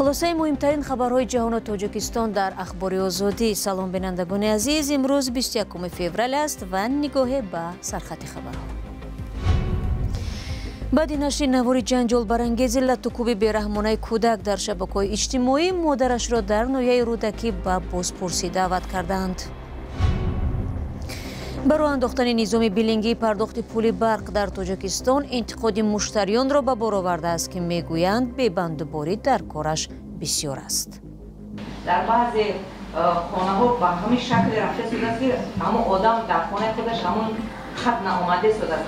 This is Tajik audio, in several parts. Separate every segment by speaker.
Speaker 1: Хулосаи муҳимтарин хабарҳои ҷаҳону Тоҷикистон дар Ахбори Озодӣ. Салом, бинандагони азиз. Имрӯз 21 феврал аст ва нигоҳе ба сархати хабарҳо. Баъди нашри навори ҷанҷолбарангези латукӯби бераҳмонаи кӯдак дар шабакаҳои иҷтимоӣ, модарашро дар ноҳияи Рӯдакӣ ба бозпурсӣ даъват карданд. Ба роҳ андохтани низоми билингии пардохти пули барқ дар Тоҷикистон интиқоди муштариёнро ба бор овардааст, ки мегӯянд, бебандуборӣ дар кораш бисёр аст.
Speaker 2: Дар баъзе хонаҳо ба ҳамин шакли рафта шудааст, ки ҳамон одам дар хонаи худаш ҳамон хат наомада шудааст.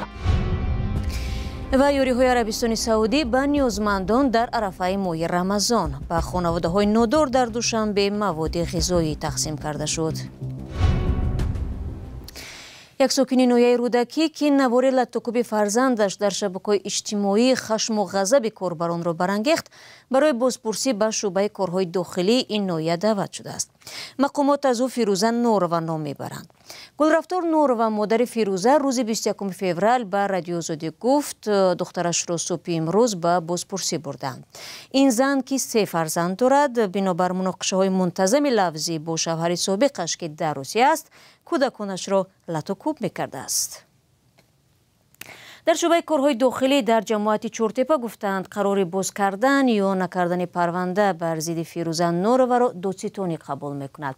Speaker 1: Ва ёриҳои Арабистони Саудӣ ба ниёзмандон дар арафаи моҳи Рамазон. Ба хонаводаҳои нодор дар Душанбе маводи ғизоӣ тақсим карда шуд. Як сокини ноҳияи Рӯдакӣ, ки навори латукӯби фарзандаш дар шабакаҳои иҷтимоӣ хашму ғазаби корбаронро барангехт, барои бозпурсӣ ба шӯъбаи корҳои дохилии ин ноҳия даъват шудааст. Мақомот аз ӯ Фирӯза Норова ном мебаранд. Гулрафтор Норова, модари Фирӯза, рӯзи 21 феврал ба Радиои Озодӣ гуфт, духтарашро субҳи имрӯз ба бозпурсӣ бурданд. Ин зан, ки се фарзанд дорад, бинобар муноқишаҳои мунтазами лафзӣ бо шавҳари собиқаш, ки дар Русия аст, кӯдаконашро латукӯб мекардааст. Дар шӯъбаи корҳои дохилӣ дар ҷамоати Чортепа гуфтанд, қарори боз кардан ё накардани парванда бар зидди Фирӯза Нороваро додситонӣ қабул мекунад.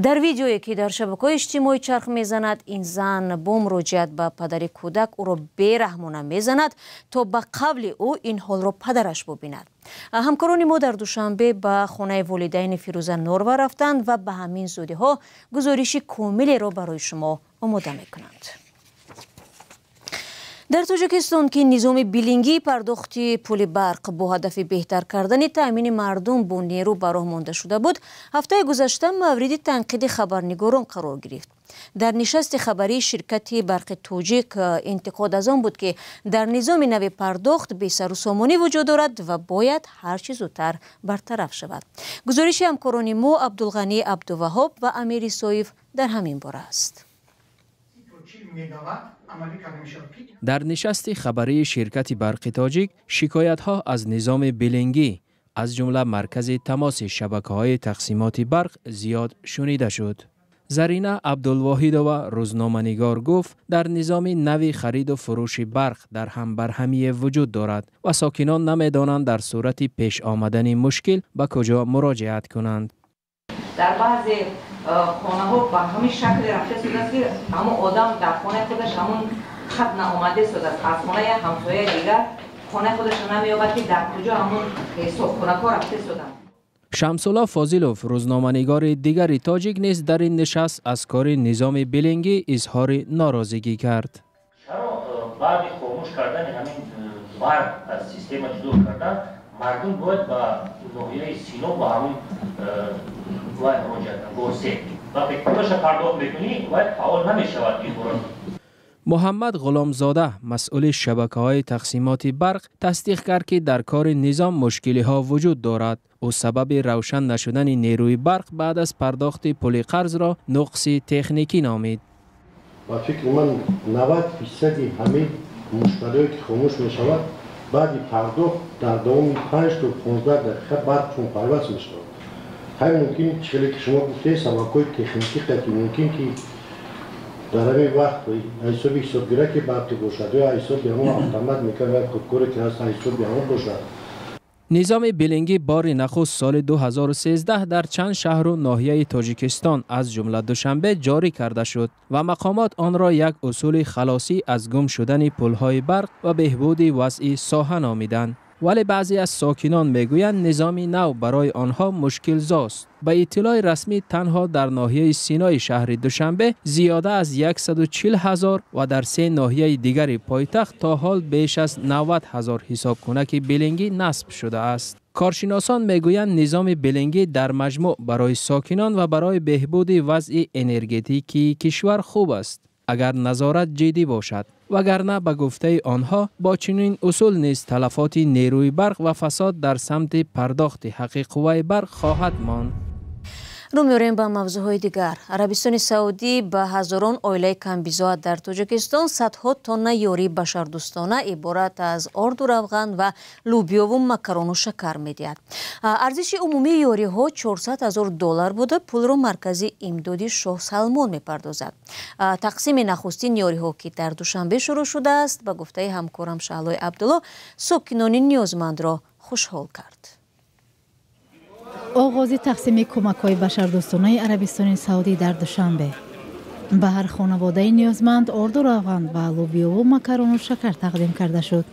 Speaker 1: Дар видеое, ки дар шабакаҳои иҷтимоӣ чарх мезанад, ин зан бо муроҷиат ба падари кӯдак ӯро бераҳмона мезанад, то ба қавли ӯ ин ҳолро падараш бубинад. Ҳамкорони мо дар Душанбе ба хонаи волидайни Фирӯза Норова рафтанд ва ба ҳамин зудиҳо гузориши комилеро барои шумо омода мекунанд. Дар Тоҷикистон, ки низоми билингии пардохти пули барқ бо ҳадафи беҳтар кардани таъмини мардум бо нерӯ ба роҳ монда шуда буд, ҳафтаи гузашта мавриди танқиди хабарнигорон қарор гирифт. Дар нишасти хабарии ширкати Барқи Тоҷик интиқод аз он буд, ки дар низоми нави пардохт бесарусомонӣ вуҷуд дорад ва бояд ҳарчи зудтар бартараф шавад. Гузориши ҳамкорони мо Абдулғанӣ Абдуваҳоб ва Амир Исоев дар ҳамин бора аст.
Speaker 3: Дар нишасти хабарии ширкати Барқи Тоҷик шикоятҳо аз низоми билингӣ, аз ҷумла маркази тамоси шабакаҳои тақсимоти барқ, зиёд шунида шуд. Зарина Абдулвоҳидова, рӯзноманигор, гуфт, дар низоми нави хариду фурӯши барқ дар ҳамбарҳамие вуҷуд дорад ва сокинон намедонанд, дар сурати пеш омадани мушкил ба куҷо муроҷиат кунанд.
Speaker 2: Дар баъзе хонаҳо ба ҳамин шакли рафта шудааст, ки ҳамон одам дар хонаи худаш ҳамон хат наомада шудааст. Аз хонаи ҳамсояи дигар хонаи худашро намеёбад, ки дар куҷо ҳамон ҳисобхонакҳо рафта шуданд.
Speaker 3: Шамсулло Фозилов, рӯзноманигори дигари тоҷик, низ дар ин нишаст аз кори низоми билингӣ изҳори норозигӣ кард.
Speaker 4: Чаро баъди хомӯш кардани ҳамин барқ, аз система ҷудо кардан, мардум бояд ба ноҳияи Сино, ба ҳамун вай муроҷиат кунанд, ГОРСЕТ? Вақте пулаша пардохт мекунӣ, вай фаъол намешавад ин.
Speaker 3: Муҳаммад Ғуломзода, масъули шабакаҳои тақсимоти барқ, тасдиқ кард, ки дар кори низом мушкилиҳо вуҷуд дорад. Ӯ сабаби равшан нашудани нерӯи барқ баъд аз пардохти пули қарзро нуқси техникӣ номид.
Speaker 5: Ба фикри ман, 90 фисади ҳамин муштариое ки хомӯш мешавад, баъди пардохт дар давоми 5 то 15 дақиқа барқшон пайваст мешавад. Ҳай, мумкин, хеле ки шумо гуфтед, сабабҳои техникӣ қати мумкин, ки дар ҳамин вақт ҳисоби ҳисобгираки барқӣ бошад ё ҳисоби ҳамон автомат мекунад, худкоре ки ҳаст, ҳисоби ҳамон бошад.
Speaker 3: Низоми билингӣ бори нахуст соли 2013 дар чанд шаҳру ноҳияи Тоҷикистон, аз ҷумла Душанбе, ҷорӣ карда шуд ва мақомот онро як усули халосӣ аз гум шудани пулҳои барқ ва беҳбуди вазъи соҳа номиданд. Вале баъзе аз сокинон мегӯянд, низоми нав барои онҳо мушкилзост. Ба иттилои расмӣ, танҳо дар ноҳияи Синои шаҳри Душанбе зиёда аз 140 ҳазор ва дар се ноҳияи дигари пойтахт то ҳол беш аз 90 ҳазор ҳисобкунаки билингӣ насб шудааст. Коршиносон мегӯянд, низоми билингӣ дар маҷмӯъ барои сокинон ва барои беҳбуди вазъи энергетикии кишвар хуб аст, агар назорат ҷиддӣ бошад. Вагарна, ба гуфтаи онҳо, бо чунин усул низ талафоти нерӯи барқ ва фасод дар самти пардохти ҳаққи қувваи барқ хоҳад монд.
Speaker 1: Рӯ меорем ба мавзӯъҳои дигар. Арабистони Саудӣ ба ҳазорон оилаи камбизоат дар Тоҷикистон садҳо тонна ёрии башардӯстона иборат аз орду равған ва лӯбиёву макарону шакар медиҳад. Арзиши умумии ёриҳо 400 ҳазор доллар буда, пулро маркази имдоди Шоҳ Салмон мепардозад. Тақсими нахустин ёриҳо, ки дар Душанбе шурӯъ шудааст, ба гуфтаи ҳамкорам Шаҳлои Абдулло, сокинони ниёзмандро хушҳол кард.
Speaker 6: Оғози тақсими кӯмакҳои башардӯстонаи Арабистони Саудӣ дар Душанбе. Ба ҳар хонаводаи ниёзманд орду равған ва лӯбиёву макарону шакар тақдим карда шуд.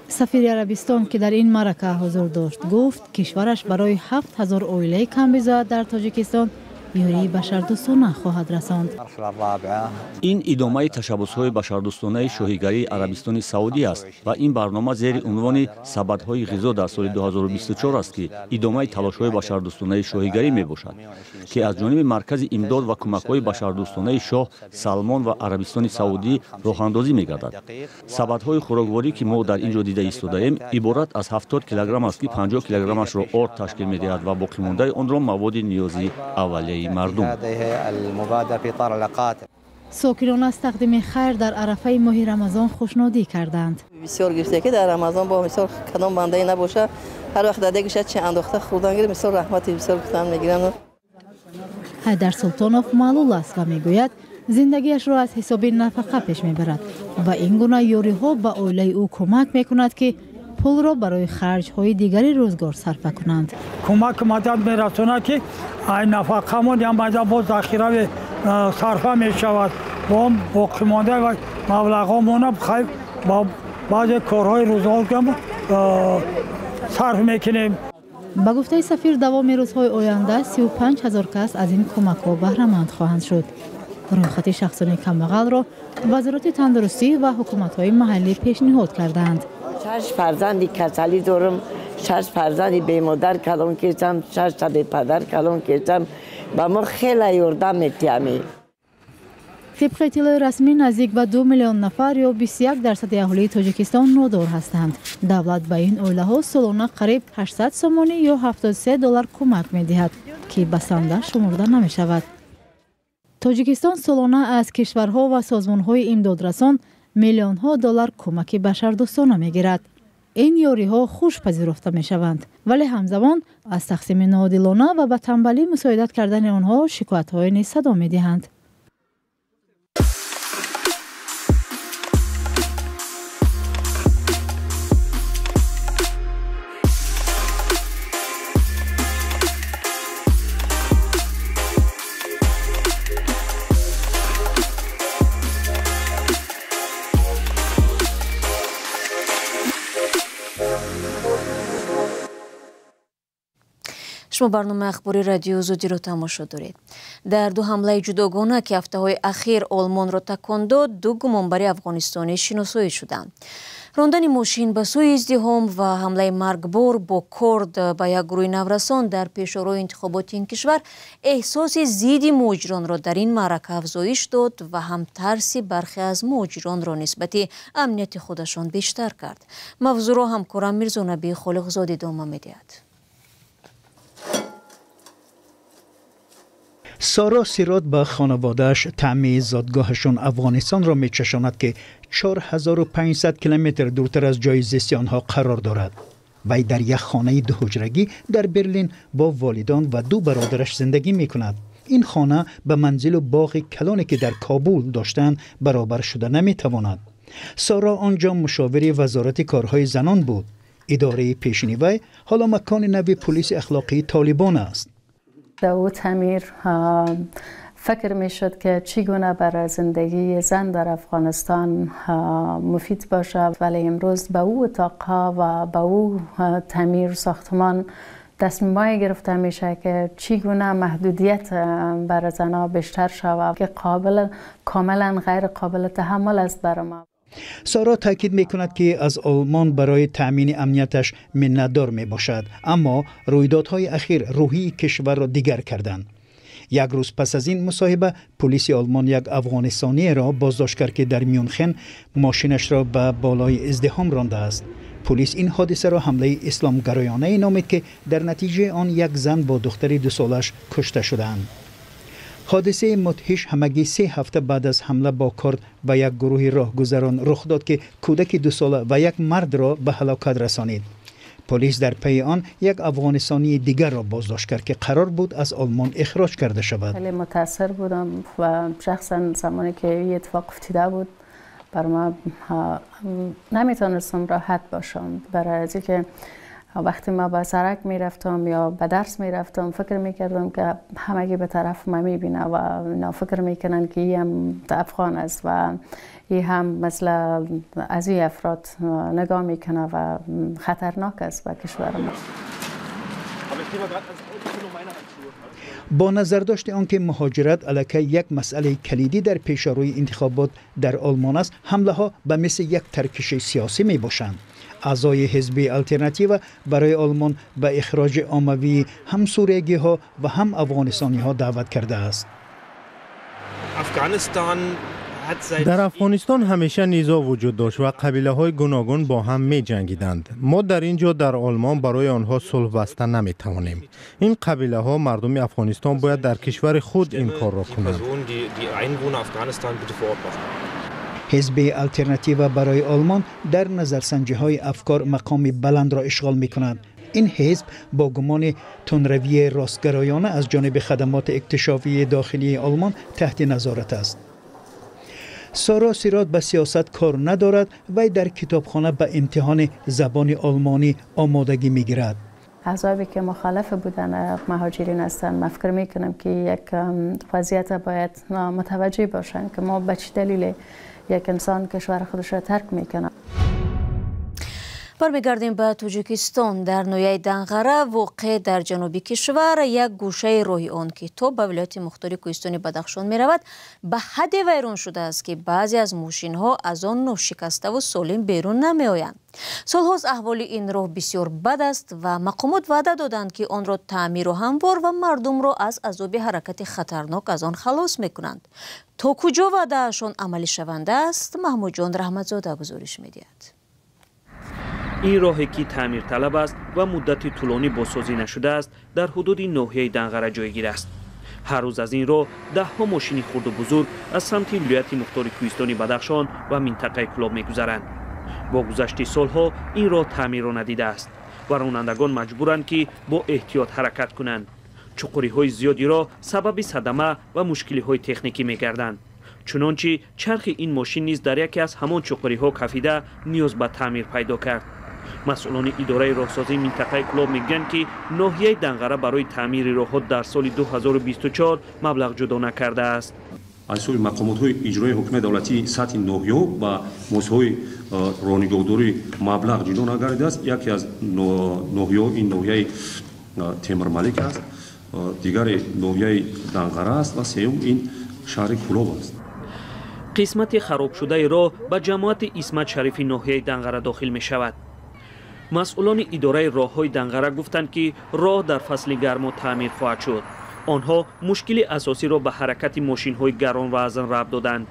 Speaker 6: Сафири Арабистон, ки дар ин маърака ҳузур дошт, гуфт кишвараш барои 7000 оилаи камбизоат дар Тоҷикистон ёрии башардӯстона хоҳад расонд.
Speaker 7: Ин идомаи ташаббусҳои башардӯстонаи шоҳигарии Арабистони Саудӣ аст ва ин барнома зери унвони сабадҳои ғизо дар соли 2024 аст, ки идомаи талошҳои башардӯстонаи шоҳигарӣ мебошад, ки аз ҷониби маркази имдод ва кӯмакҳои башардӯстонаи Шоҳ Салмон ва Арабистони Саудӣ роҳандозӣ мегардад. Сабадҳои хӯрокворӣ, ки мо дар ин ҷо дида истодаем, иборат аз 70 килограмм аст, ки 50 килограммашро орд ташкил медиҳад ва боқимондаи онро маводи ниёзи аввалияи мардум.
Speaker 6: Сокинон аз тақдими хайр дар арафаи моҳи Рамазон хушнудӣ карданд.
Speaker 8: Бисёр гирифта, ки дар Рамазон бо мисол кадом бандае набоша, ҳар вақт дар дегиша чи андохта хӯрдан гирифт, мисол раҳмати бисёр гуфтан мегиранд.
Speaker 6: Ҳайдар Султонов маълул аст ва мегӯяд зиндагиашро аз ҳисоби нафақа пеш мебарад ва ин гуна ёриҳо ба оилаи ӯ кӯмак мекунад, ки пулро барои харҷҳои дигари рӯзгор сарфа кунанд.
Speaker 9: Кӯмак мадад мерасонад, ки ай нафақамон ям майда боз захирави сарфа мешавад. Бо боқимонда ва маблағҳомона хайр ба баъзе корҳои рӯзгорам сарф мекунем.
Speaker 6: Ба гуфтаи сафир, давоми рӯзҳои оянда 35 ҳазор кас аз ин кӯмакҳо баҳраманд хоҳанд шуд. Рӯйхати шахсони камбағалро вазорати тандурустӣ ва ҳукуматҳои маҳаллӣ пешниҳод кардаанд.
Speaker 10: Шаш фарзанди касалӣ дорам, шаш фарзанди бемодар калон кардам, шаш та бепадар калон кардам. Ба мо хеле ёрдам метиҳам.
Speaker 6: Тибқи иттилои расмӣ, наздик ба 2 миллион нафар ё 21% аҳолии Тоҷикистон нодор ҳастанд. Давлат ба ин оилаҳо солона қариб 800 сомонӣ ё 73 доллар кӯмак медиҳад, ки басанда шумурда намешавад. Тоҷикистон солона аз кишварҳо ва созмонҳои имдодрасон миллионҳо доллар кӯмаки башардӯстона мегирад. Ин ёриҳо хуш пазируфта мешаванд, вале ҳамзамон аз тақсими ноодилона ва ба танбалӣ мусоидат кардани онҳо шикоятҳое низ садо медиҳанд.
Speaker 1: Шумо барномаи ахбори радио Озодиро тамошо доред. Дар ду ҳамлаи ҷудогона, ки ҳафтаҳои ахир Олмонро такон дод, ду гумонбари афғонистонӣ шиносоӣ шуданд. Рондани мошин ба сӯи издиҳом ва ҳамлаи маргбор бо корд ба як гурӯҳи наврасон дар пешорои интихоботи ин кишвар эҳсоси зидди муҳоҷиронро дар ин маърака афзоиш дод ва ҳам тарси бархе аз муҳоҷиронро нисбати амнияти худашон бештар кард. Мавзӯъро ҳамкорам Мирзонабӣ Холиқзод идома медиҳад.
Speaker 11: Сара Сирот ба хонаводааш таъми зодгоҳашон Афғонистонро мечашонад, ки 4500 километр дуртар аз ҷои зисти онҳо қарор дорад. Вай дар як хонаи дуҳуҷрагӣ дар Берлин бо волидон ва ду бародараш зиндагӣ мекунад. Ин хона ба манзилу боғи калоне, ки дар Кобул доштанд, баробар шуда наметавонад. Сара он ҷо мушовири вазорати корҳои занон буд. Идораи пешини вай ҳоло макони нави пулиси ахлоқии Толибон аст.
Speaker 12: در او تعمیر فکر میشد که چگونه برای زندگی زن در افغانستان مفید باشه، ولی امروز به او اتاقها و به او تعمیر ساختمان تصمیمای گرفته میشه که چگونه محدودیت برای زنها بیشتر شود که کاملا غیر قابل تحمل است برای ما.
Speaker 11: سارا تاکید میکند که از آلمان برای تأمین امنیتش منتدار می باشد، اما رویدادهای اخیر روحی کشور را دیگر کردند. Як рӯз пас аз ин мусоҳиба полиси Олмон як афғонистониро боздошт кард, ки дар Мюнхен мошинашро ба болои издиҳом рондааст. Полис ин ҳодисаро ҳамлаи исломгароёнае номид, ки дар натиҷаи он як зан бо духтари 2 солааш кушта шудаанд. Ҳодисаи мудҳиш ҳамагӣ 3 ҳафта баъд аз ҳамла бо корд ба як гурӯҳи роҳгузарон рух дод, ки кӯдаки 2 сола ва як мардро ба ҳалокат расонид. Полис дар пайи он як афғонистонии дигарро боздошт кард, ки қарор буд аз Олмон ихроҷ карда шавад.
Speaker 12: خیلی متاثر بودم و شخصا زمانی که این اتفاق افتیده بود، بر ما نمیتونستم راحت باشم، برای از اینکه وقتی ما به سرک میرفتم یا به درس میرفتم، فکر میکردم که همگی به طرف ما میبینه و اینا فکر میکنن که این هم افغان است و این هم مثل از این افراد نگاه میکنه و خطرناک است به کشور ما.
Speaker 11: با назардошти он ки муҳоҷират аллакай як масъалаи калидӣ дар пешарои интихобот дар Олмон аст, ҳамлаҳо ба мисли як таркиши сиёсӣ мебошанд. Аъзои ҳизби Алтернатива барои Олмон ба ихроҷи оммавии ҳам суриягиҳо ва ҳам афғонистониҳо даъват кардааст.
Speaker 13: Дар Афғонистон ҳамеша низоъ вуҷуд дошт ва қабилаҳои гуногун бо ҳам меҷангиданд. Мо дар ин ҷо, дар Олмон, барои онҳо сулҳ баста наметавонем. Ин қабилаҳо, мардуми Афғонистон, бояд дар кишвари худ ин корро кунанд.
Speaker 11: Ҳизби Алтернатива барои Олмон дар назарсанҷиҳои афкор мақоми баландро ишғол мекунад. Ин ҳизб бо гумони тундравии ростгароёна аз ҷониби хадамоти иктишофии дохилии Олмон таҳти назорат аст. Соро Сирот ба сиёсат кор надорад. Вай дар китобхона ба имтиҳони забони олмонӣ омодагӣ мегирад.
Speaker 12: احزابی که مخالف بودن مهاجرین هستند، من فکر میکنم که یک وضعیت باید متوجه باشند که ما به چه دلیل یک انسان کشور خودش را ترک میکنه.
Speaker 1: Бармегардем ба Тоҷикистон. Дар ноҳияи Данғара, воқеъ дар ҷануби кишвар, як гӯшаи роҳи он, ки то ба Вилояти Мухтори Кӯҳистони Бадахшон меравад, ба ҳадде вайрон шудааст, ки баъзе аз мошинҳо аз он ношикаставу солим берун намеоянд. Солҳост аҳволи ин роҳ бисёр бад аст ва мақомот ваъда доданд, ки онро таъмиру ҳамвор ва мардумро аз азоби ҳаракати хатарнок аз он халос мекунанд. То куҷо ваъдаашон амалишаванда аст, Маҳмудҷон Раҳматзода гузориш медиҳад.
Speaker 14: Ин роҳе, ки таъмирталаб аст ва муддати тӯлонӣ бозсозӣ нашудааст, дар ҳудуди ноҳияи Данғара ҷойгир аст. Ҳар рӯз аз ин роҳ даҳҳо мошини хурду бузург аз самти Вилояти Мухтори Кӯҳистони Бадахшон ва минтақаи Кӯлоб мегузаранд. Бо гузашти солҳо ин роҳ таъмирро надидааст ва ронандагон маҷбуранд, ки бо эҳтиёт ҳаракат кунанд. Чуқуриҳои зиёди роҳ сабаби садама ва мушкилиҳои техникӣ мегарданд. Чунончи чархи ин мошин низ дар яке аз ҳамон чуқуриҳо кафида, ниёз ба таъмир пайдо кард. Масъулони идораи роҳсозии минтақаи Кӯлоб мегӯянд, ки ноҳияи Данғара барои таъмири роҳҳо дар соли 2024 маблағ ҷудо накардааст.
Speaker 15: Аз ҳисоби мақомотҳои иҷроии ҳокимияти давлатии сатҳи ноҳияҳо ба муассисаҳои роҳнигоҳдорӣ маблағ ҷудо нагардидааст. Яке аз ноҳияҳо ин ноҳияи Темурмалик аст, дигаре ноҳияи Данғара аст ва сеюм ин шаҳри Кӯлоб аст.
Speaker 14: Қисмати харобшудаи роҳ ба ҷамоати Исмат Шарифи ноҳияи Данғара дохил мешавад. Масъулони идораи роҳҳои Данғара гуфтанд, ки роҳ дар фасли гармо таъмир хоҳад шуд. Онҳо мушкили асосиро ба ҳаракати мошинҳои гаронвазн рабт доданд.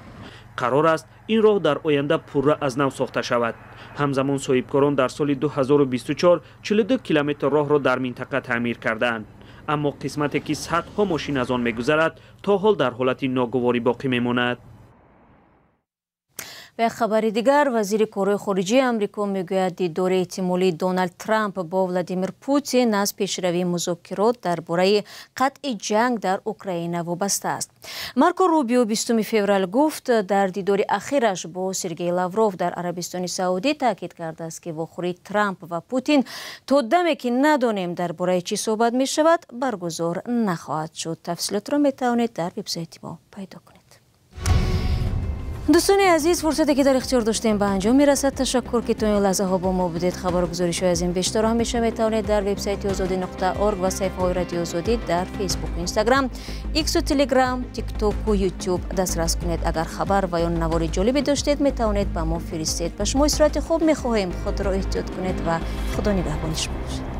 Speaker 14: Қарор аст, ин роҳ дар оянда пурра аз нав сохта шавад. Ҳамзамон соҳибкорон дар соли 2024 42 километр роҳро дар минтақа таъмир кардаанд, аммо қисмате, ки садҳо мошин аз он мегузарад, то ҳол дар ҳолати ногуворӣ боқӣ мемонад.
Speaker 1: Ба як хабари дигар, вазири корҳои хориҷии Амрико мегӯяд, дидори эҳтимолии Доналд Трамп бо Владимир Путин аз пешравии музокирот дар бораи қатъи ҷанг дар Украина вобаста аст. Марко Рубио 20 феврал гуфт, дар дидори ахираш бо Сергей Лавров дар Арабистони Саудӣ таъкид кардааст, ки вохӯрии Трамп ва Путин то даме, ки надонем дар бораи чӣ суҳбат мешавад, баргузор нахоҳад шуд. Тафсилотро метавонед дар вебсайти мо пайдо кунед. Дӯстони азиз, фурсате, ки дар ихтиёр доштем, ба анҷом мерасад. Ташаккур, ки то ин лаҳзаҳо бо мо будед. Хабару гузоришҳои аз ин бештарро ҳамеша метавонед дар вебсайти озодӣ.org ва саҳифаҳои Радиои Озодӣ дар Фейсбуку, Инстаграм, Иксу, Телеграм, Тиктоку, Ютуб дастрас кунед. Агар хабар ва ё навори ҷолибе доштед, метавонед ба мо фиристед. Ба шумо истироҳати хуб мехоҳем. Худро эҳтиёт кунед ва Худо нигаҳбони шумо бошад.